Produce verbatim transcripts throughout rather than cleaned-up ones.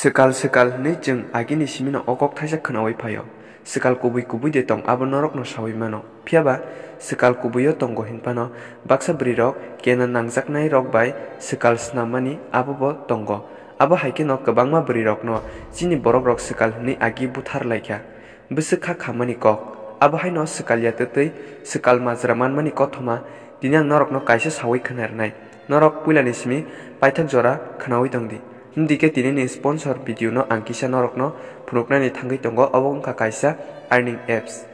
Swkal swkal hwnwi chwng agini simino o kok thaisa khwnaui phaio. Swkal kubui kubui de tong abo norokno saui mano. Phiyaba swkal kubuio tongo hinphano baksa bwrwirok kena nangjaknairok bai swkal snammani abo bo tongo. Abo hai kheno kwbangma bwrwirokno chini borokrok swkal hwnwi agi buthar laikha. Bwswk kha khamani kok. Abo haino swkal ya twtwi swkal majra manmani kothoma tini ang norokno kaisa saui khwna rwnai. Norok puilani simi paithak jora khwnaui tongdi. Himdi khe tinini sponsor video no ang kisa norokno phunuknani thangwi tongo, obo wngkha kaisa earning apps.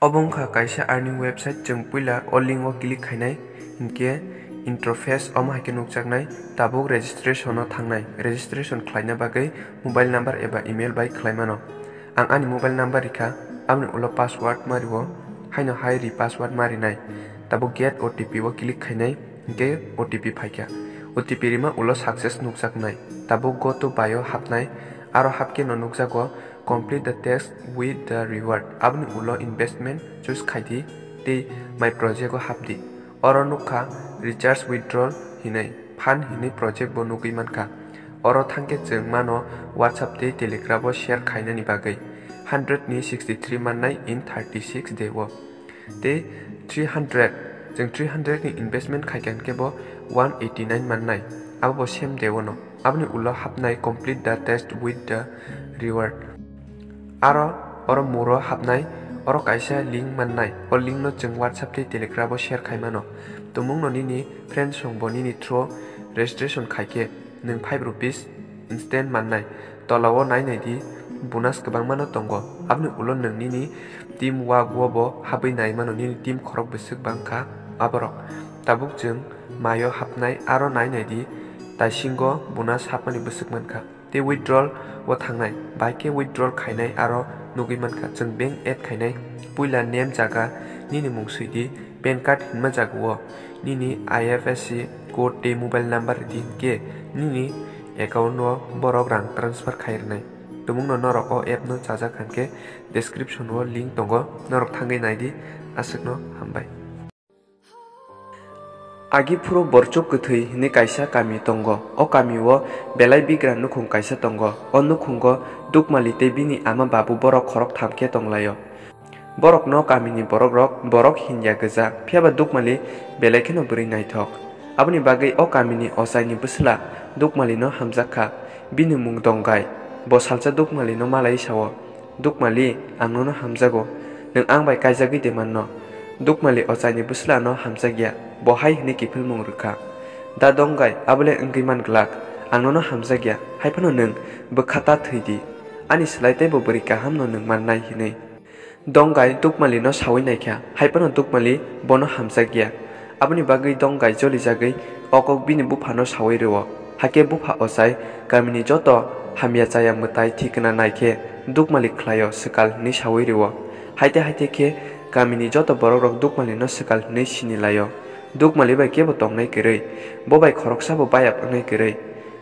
Obo wngkha kaisa earning website, chwng puila o link o click khainai, hinkhe interface omo hai khe nukjaknai, tabuk registration o thangnai, registration khlaina bagwi mobile number eba email bai khlai mano. Ang ani mobile number rikha, aboni ulo password ma rio, haino hai ri password ma rinai. Tabuk get O T P o click khainai, hinkhe O T P phaikha. O T P rima ulo success nukjaknai. Tabuk go to buy o hapnai, aro hapkhe no nukjago complete the task with the reward. Aboni ulo investment choose khaidi tei my project o hapdi. Oro nukha recharge withdrawal hinwi, fund hinwi project bo nugwi mankha. Oro thangkhe chwng mano WhatsApp tei Telegram o share khainani bagwi. Hundred ni sixty three mannai in thirty six day o. Tei three hundred, chwng three hundred ni investment khaikha hinkhe bo one eighty nine mannai, abo bo same day o no. Aboni ulo hapnai complete the task with the reward. Aro oro muro hapnai, oro kaisa link mannai. O link no chwng WhatsApp tei Telegram o share khai mano. Tumung no nini friends rok bo nini through registration khaikhe nwng five rupees instant mannai. Tola o nai nai di, bonus kwbangma no tongo. Aboni ulo nwng nini team wak wo bo habwi nai mano, nini team khorok bwswk bang kha aborok. Tabuk chwng mayo hapnai, aro nai nai di, taisingo bonus hapmani bwswk mankha. Tei withdrawal o thangnai, bai khe withdrawal khainai aro nugwi mankha, chwng bank add khainai. Puila name jaga nini mung swi di, pan card hinma jaga o nini I F S C code tei mobile number di, hinkhe nini account o borok rang transfer khai rwnai. Tumung no norok o app no chajak khan khe description o link tongo, norok thangwi nai di. Aswk no hambai. Agi phuru Borchuk Kwthwi hwnwi kaisa kami tongo. O kamio belai bigra nukhung kaisa tongo. O nukhungo Dukmali tei bini ama babu borok khoroktham khe tonglaio. Borokno kamini borokrok borok hinya gwja, phiyaba Dukmali belai kheno bwrwi naithok. Aboni bagwi o kamini ochaini bwsla Dukmalino hamjak kha. Bini mung Dongai. Bo salsa Dukmalino malai sao, "Dukmali, ang nono hamjago. Nwng ang bai kaijagwi de manno." Dukmali ochaini bwsla ano hamjakya, bo hai hwnwi kiphilmung rwkha, "Da Dongai, abo le wngwi man glak, ang nono hamjakya, hai phano nwng bwkha ta thwi di. Ani slai teibo bwrwi kahamno nwng mannai," hwnwi. Dongai Dukmalino saui naikha, hai phano Dukmali bono hamjakya. Aboni bagwi Dongai jolijagwi o kok bini buphano saui rwo. Hakhe bupha ochai kamini joto hamya chaya mwtai thikna naikhe Dukmali khlaio swkal hwnwi saui rwo. Haite haite khe kamini joto borokrok Dukmalino swkal hwnwi sinilaio. Dukmali bai kebo tongnai kwrwi, bo bai khoroksabo bayap wngnai kwrwi.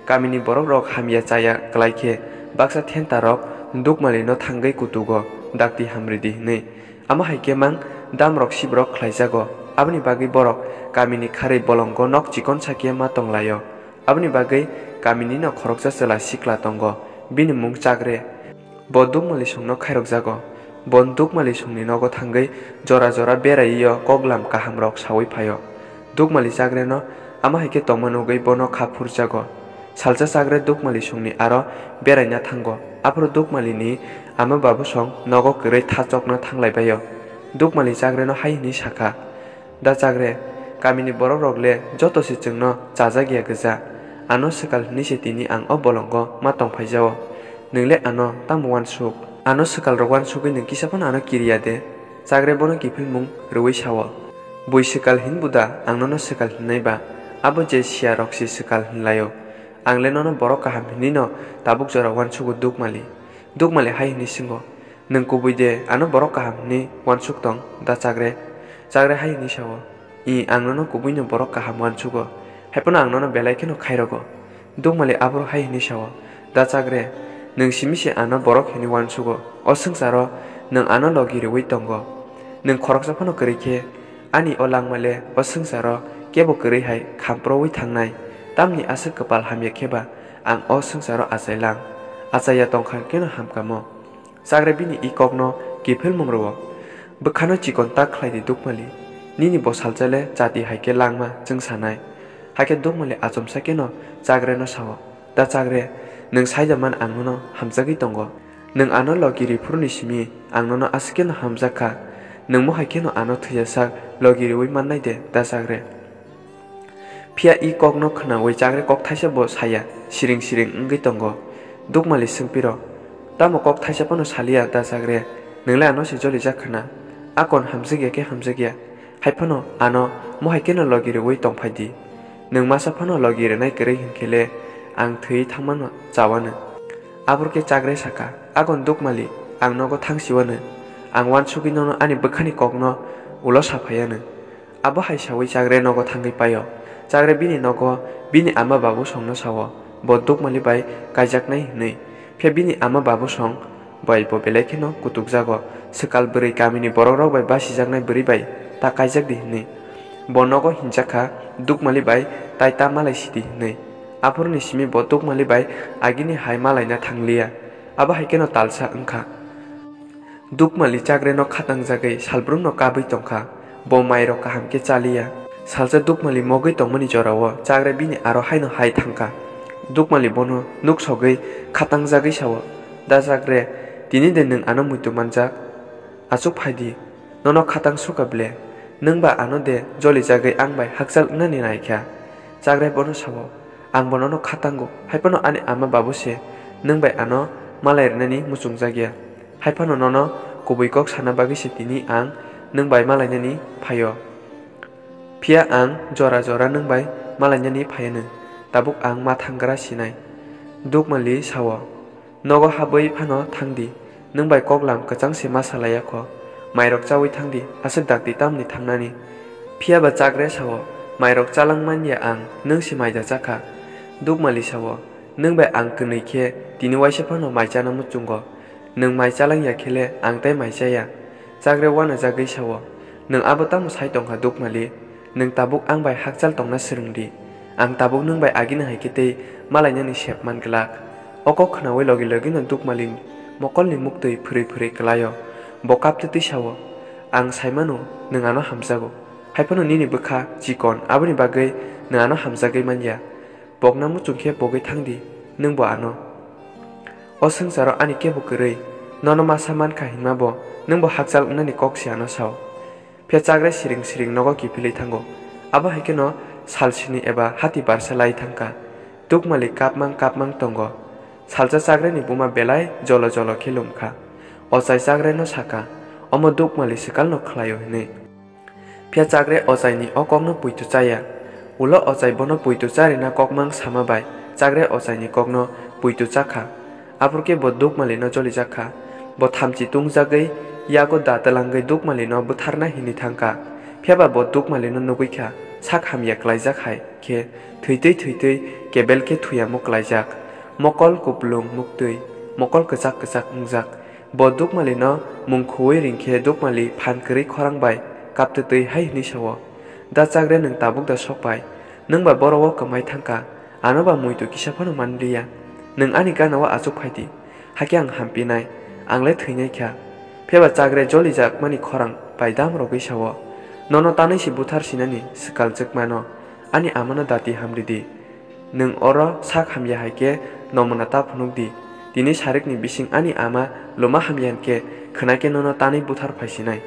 Kamini borokrok hamya chaya kwlai khe baksa thentarok Dukmalino thangwi kutugo, "Dakti hamridi," hwnwi. Amo hai khe mang damrok sibrok khlaijago. Aboni bagwi borok kamini kharwi bolongo nok chikon sakhe ma tonglaio. Aboni bagwi kaminino khoroksa chwla sikla tongo, bini mung Chakre. Bo Dukmali songno khairokjago. Bo Dukmalisongni nogo thangwi jora jora beraiwi o koklam kahamrok saui phaio. Dukmali Chakreno amo hai khe tongma nugwi bono kha phurjago. Salsa Chakre Dukmalisongni aro beraina thango. Aphuru Dukmalini ama babusong nogo kwrwi thachokna thanglaibaio. Dukmali Chakreno hai hwnwi sakha, "Da Chakre, kamini borokrok le joto se chwngno chajak ya gwja. Ano swkal hwnwi se tini ang o bolongo ma tong phaijao. Nwng le ano tamo uansuk? Ano swkalrok uansugwi nwng kisa phano ano kiri ya de?" Chakre bono kiphilmung rwui sao, "Bui swkal hwn buda, ang nono swkal hwnnai ba? Abo je siyarok se swkal hwnlaio. Ang le nono borok kaham hwnwi no tabuk jora uansugo Dukmali." Dukmali hai hwnwi swngo, "Nwng kubui de ano borok kaham hwnwi uansuk tong, da Chakre?" Chakre hai hwnwi sao, "I, ang nono kubuino borok kaham uansugo, hai phano ang nono belai kheno khairogo." Dukmali aphuru hai hwnwi sao, "Da Chakre, nwng simi se ano borok hwnwi uansugo. O swngcharo nwng ano logi rwui tongo. Nwng khoroksa phano kwrwi khe ani o langma le o swngcharo kebo kwrwi hai khamproui thangnai. Tamni aswk kwpal hamya khe ba ang o swngcharo achai lang? Achaiya tongkha keno hamkamo. Chakre bini i kokno kiphilmung rwo. Bwkhano chikon tak khlai di Dukmali. Nini bo salsa le chati hai khe langma chwng sanai. Hai khe Dukmali achomsa keno Chakre no sao, "Da Chakre, nwng saida man ang nono hamjagwi tongo. Nwng ano logi ri phuruni simi ang nono aswk keno hamjak kha. Nwng mo hai kheno ano thwiyasak logi riwi mannai de, da Chakre." Phiya i kokno khwnawi Chakre kok thaisa bo saya, siring siring wngwi tongo. Dukmali swngpiro, "Tamo kok thaisa phano saliya da Chakre, nwng le ano se jolijak khwna? Akon hamjakya khe hamjakya, hai phano ano mo hai kheno logi riwi tongphai di. Nwng masa phano logi rwnai kwrwi hwn khe le ang thwi thangmano chawano." Abor khe Chakre saka, "Akon Dukmali, ang nogo thangsiwano, ang uansugwi nono ani bwkhani kokno ulo saphaiano." Abo hai sawi Chakre nogo thangwi paio. Chakre bini nogo bini ama babu songno sao, bo Dukmali bai kaijaknai hwnwi. Phiya bini ama babu song bai bo belai kheno kutukjago, swkal bwrwi kamini borokrok bai basijaknai bwrwi bai ta kaijak di hwnwi. Bo nogo hinjak kha Dukmali bai tai ta malai sidi hwnwi. Aphuruni simi bo Dukmali bai agini hai malaina thangliya. Abo hai kheno talsa wngkha. Dukmali Chakre no khatangjagwi salbrumno kabwi tongkha, bo mairok kaham khe chaliya. Salsa Dukmali mogwi tongmani jorao Chakre bini aro haino hai thangkha. Dukmali bono nuksogwi khatangjagwi sao, "Da Chakre, tini de nwng ano muitu manjak? Achuk phai di, nono khatang sukha ble? Nwng ba ano de jolijagwi ang bai hakchal wngnani naikha?" Chakre bono sao, "Ang bo nono khatango, hai phano ani ama babu se nwng bai ano malai rwnani muchungjak ya. Hai phano nono kubui kok sana bagwi se tini ang nwng bai malainani phaio. Phiya ang jora jora nwng bai malainani phaianw, tabuk ang ma thanggra sinai." Dukmali sao, "Nogo habwi phano thang di, nwng bai koklam kwchang se ma salai ya kho. Mairok chawi thang di, aswk dakti tamni thangnani?" Phiya ba Chakre sao, "Mairok chalang man ya ang, nwng se mai da cha kha." Dukmali sao, "Nwng bai ang kwnwi khe tini waisa phano mai chana muchungo. Nwng mai chalang ya khe le ang tei mai cha ya." Chakre uanajagwi sao, "Nwng abo tamo sai tongkha Dukmali? Nwng tabuk ang bai hakchal tongna swrwng di. Ang tabuk nwng bai agini hai khe tei malainani sep man glak." O kok khnawi logi logino Dukmali mokolni muktwi phwrwi phwrwi kwlaio. Bo kaptwi twi sao, "Ang sai mano, nwng ano hamjago. Hai phano nini bwkha chikon, aboni bagwi nwng ano hamjagwi man ya. Bokna muchung khe pogwi thang di, nwng bo ano. O swngcharo ani kebo kwrwi, nono masa man kha hinma bo, nwng bo hakchal wngnani kok se ano sao." Phiya Chakre siring siring nogo kiphilwi thango. Abo hai kheno sal sini eba hati barsa lai thangkha. Dukmali kapmang kapmang tongo. Salsa Chakreni buma belai jolo jolo khe lumkha. Ochai Chakreno sakha, "Omo Dukmali swkalno khlaio," hwnwi. Phiya Chakre ochaini o kokno puitu chaya. Ulo ochai bono puitu charina kokmang sama bai Chakre ochaini kokno puitu chakha. Aphurkhe bo Dukmalino jolijak kha. Bo thamchi tungjagwi yago da twlangwi Dukmalino butharna hinwi thangkha. Phiyaba bo Dukmalino nugwi kha, sak hamya klaijak hai khe thwitwi thwitwi kebel khe thuyamo klaijak. Mokol kuplung muktwi, mokol kwchak kwchak wngjak. Bo Dukmalino mung khuwi ringkhe Dukmali phan kwrwi khorang bai kaptwi twi hai hwnwi sao, "Da Chakre, nwng tabuk da sok pai? Nwng ba boro o kwmai thangkha, ano ba muitu kisa phano manliya. Nwng ani gana o achuk phai di, hakhe ang hampinai, ang le thwinai kha." Phiyaba Chakre jolijakmani khorang bai dam rwgwi sao, "Nono tanwi se buthar sinani swkal jwk mano, ani amano dati hamri di. Nwng oro sak hamya hai khe nomona ta phunuk di. Tini sarikni bising ani ama luma hamya hwn khe khwna khe nono tanwi buthar phai sinai."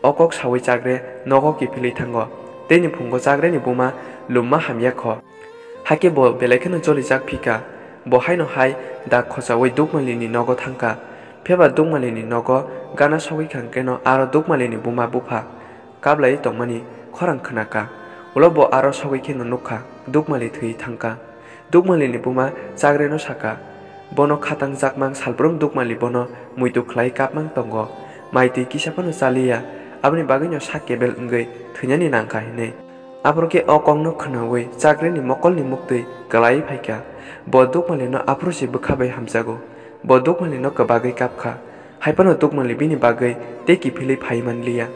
O kok saui Chakre nogo kiphilwi thango. Teini phungo Chakreni buma lumma hamya kho. Hakhe bo belai kheno jolijak phikha. Bo haino hai dak khochaui Dukmalini nogo thangkha. Phiyaba Dukmalini nogo gana sogwi kha hwnkhe no aro Dukmalini buma bupha kaplaiwi tongmani khorang khwnakha. Ulo bo aro sogwi kheno nukha, Dukmali thwi thangkha. Dukmalini buma Chakreno sakha, "Bono khatang jakmang salbrum Dukmali bono muitu khlai kapmang tongo. Mai twi kisa phano chaliya, aboni bagwino sak kebel wngwi thwinani nangkha," hinwi. Aphuru khe o kokno khwnaui Chakreni mokolni muktwi kwlaiwi phaikha. Bo Dukmalino aphuru se bwkha bai hamjago. Bo Dukmalino kwbagwi kapkha. Hai phano Dukmali bini bagwi tei kiphilwi phaiwi manliya.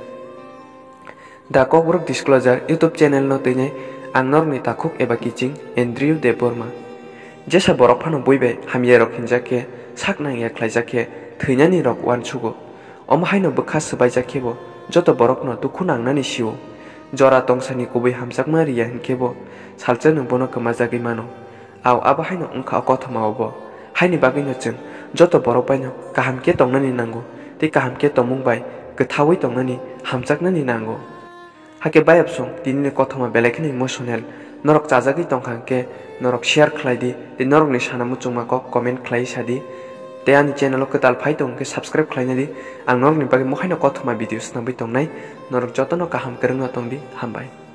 The Kokborok Disclosure YouTube channel no twinai ang norokni takhuk eba kiching Andrew Debbarma. Jesa borok phano bui bai hamyarok hinjak khe sak nangya khlaijak khe thwinani rok uansugo. Omo haino bwkha swbaijak khebo joto borokno dukhu nangnani sio. Jora tongsani kubui hamjakma riya hinkhe bo salsa nwng bono kwmajagwi mano. Ao abo haino wngkha o kothoma o bo. Haini bagwino chwng joto borok baino kaham khe tongnani nango tei kaham khe tongmung bai kwthaui tongnani hamjaknani nango. Hakhe bayapsong tinini kothoma belai kheno emotional. Norok chajagwi tongkha hwnkhe norok share khlai di tei norokni sana muchungma kok comment khlai sa di. Tei ani channel o kwtal phai tong hwnkhe subscribe khlaina di. Ang norokni bagwi mohaino kothoma video swnamwi tongnai. Norok jotono kaham kwrwngno tong di. Hambai.